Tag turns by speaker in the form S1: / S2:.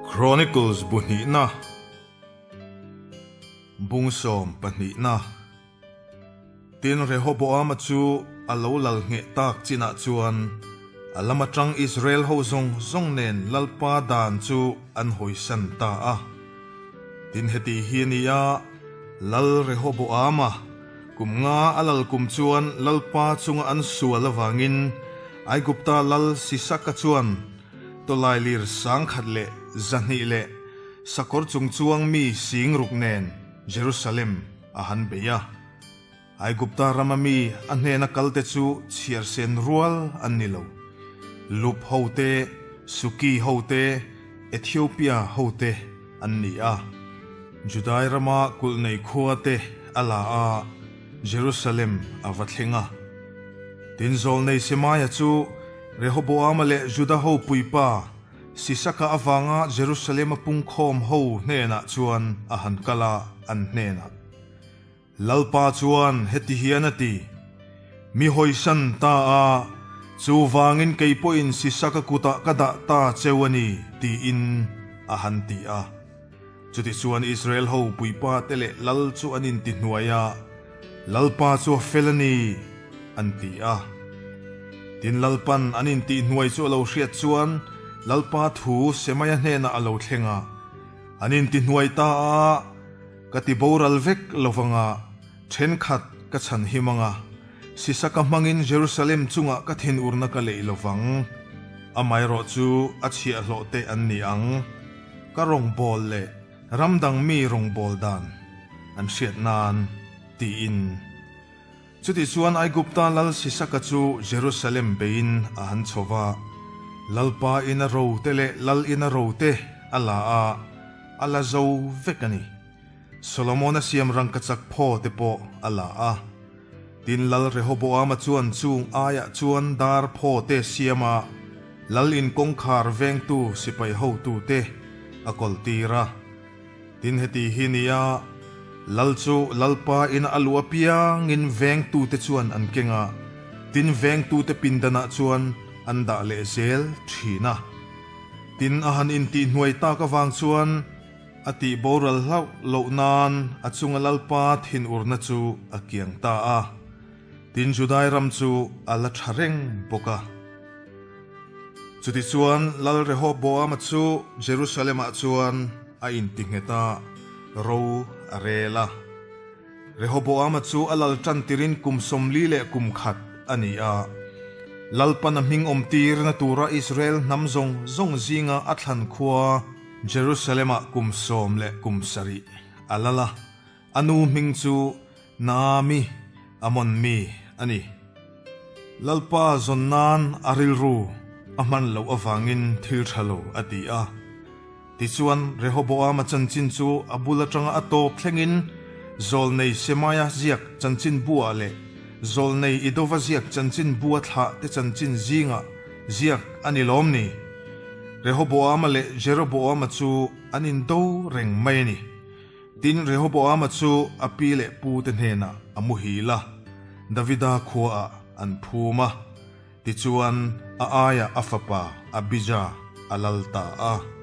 S1: Chronicles bu hnihna, bung sawm pahnihna. Tin, Rehoboama chu a lo lal ngheh tak chinah chuan a lam atang Israel ho zawng zawng nen Lalpa dan chu an hawisan ta a. Tin, heti hi a ni a, Lal Rehoboama kum nga a lal kum chuan Lalpa chunga an sual avangin Aigupta lal Sisaka chuan tawlailir 10,000 leh 200 leh sakawr chung chuang mi 60,000 nen Jerusalem a han bei a. Aigupta rama mi a hnena kalte chu chhiar sen rual an ni lo. Lup hote, Suki hote, Ethiopia hote an ni a. Judai rama kulh nei khua te a la a, Jerusalem a va thleng a. Tin zawlnei Semaia chu Rehoboama leh Juda ho puipa Sisaka avanga Jerusalem a pungkhawm ho hnenah chuan a han kal a, an hnenah, Lalpa chuan heti hian a ti, Mi hawisan ta a, chuvangin kei pawhin Sisaka kutah ka dah ta cheu a ni, tiin a han ti a. Chutichuan Israel ho puipa te leh lal chu an intihnuai a, Lalpa chu a fel a ni, an ti a. Tin, Lalpan an intihhnuai chu a lo hriat chuan Lalpa thu Semaia hnenah a lo thleng a, An intihnuai ta a, ka ti boral vek lo vanga, thenkhat ka chhan him anga, Sisaka hmangin Jerusalem chungah ka thinurna ka leih lo vang. Amaherawhchu a chhiahhlawh te an ni ang, ka rawngbâwl leh Ram dang mi rawngbâwl dan an hriat nan tiin. Chuti chuan Aigupta lal Sisaka chu Jerusalem beiin a han chho va, Lalpa ina ro te leh lal ina ro te a la a, a la zo vek a ni. Solomona siam rangkachak phaw te pawh a la a. Tin, Lal Rehoboama chuan chung aiah chuan dar phaw te siam a, Lal in kawngkhar vengtu sipai hotute a kawltir a. Tin, heti hi nia, Lal chu Lalpa ina a luh apiangin vengtute chuan an keng a, tin vengtute pindanah chuan an dah leh zel thin a. Tin, a han intihhnuai tak avang chuan, A tih boral hlauh loh nan a chunga Lalpa thinurna chu a kiang ta a, tin Judai ram chu a la tha reng bawk a. Chutichuan Lal Rehoboama chu Jerusalem-ah chuan a intinghet a, ro a rel a. Rehoboama chu a lal tan tirin kum 40 leh kum khat a ni a. Lalpan a hming awmtirna tura Israel hnam zawng zawng zinga a thlan khua Jerusalem-ah kum 17 a lal a. A nu hming chu Naami, Amon mi a ni. Lalpa zawn nan a rilru a hman loh avangin thil tha lo a ti a. Tichuan, Rehoboama chanchin chu a bul atanga a tawp thlengin Zawlnei Semaia ziak chanchin buah leh Zawlnei Idova ziak chanchin bua thlah te chanchin zingah ziak a ni lawm ni? Rehoboama leh Jeroboama chu an indo reng mai a ni. Tin, Rehoboama chu a pi leh pu te hnenah a muhil a, Davida khuaah an phum a. Tichuan, a aiah a fapa Abija a lal ta a.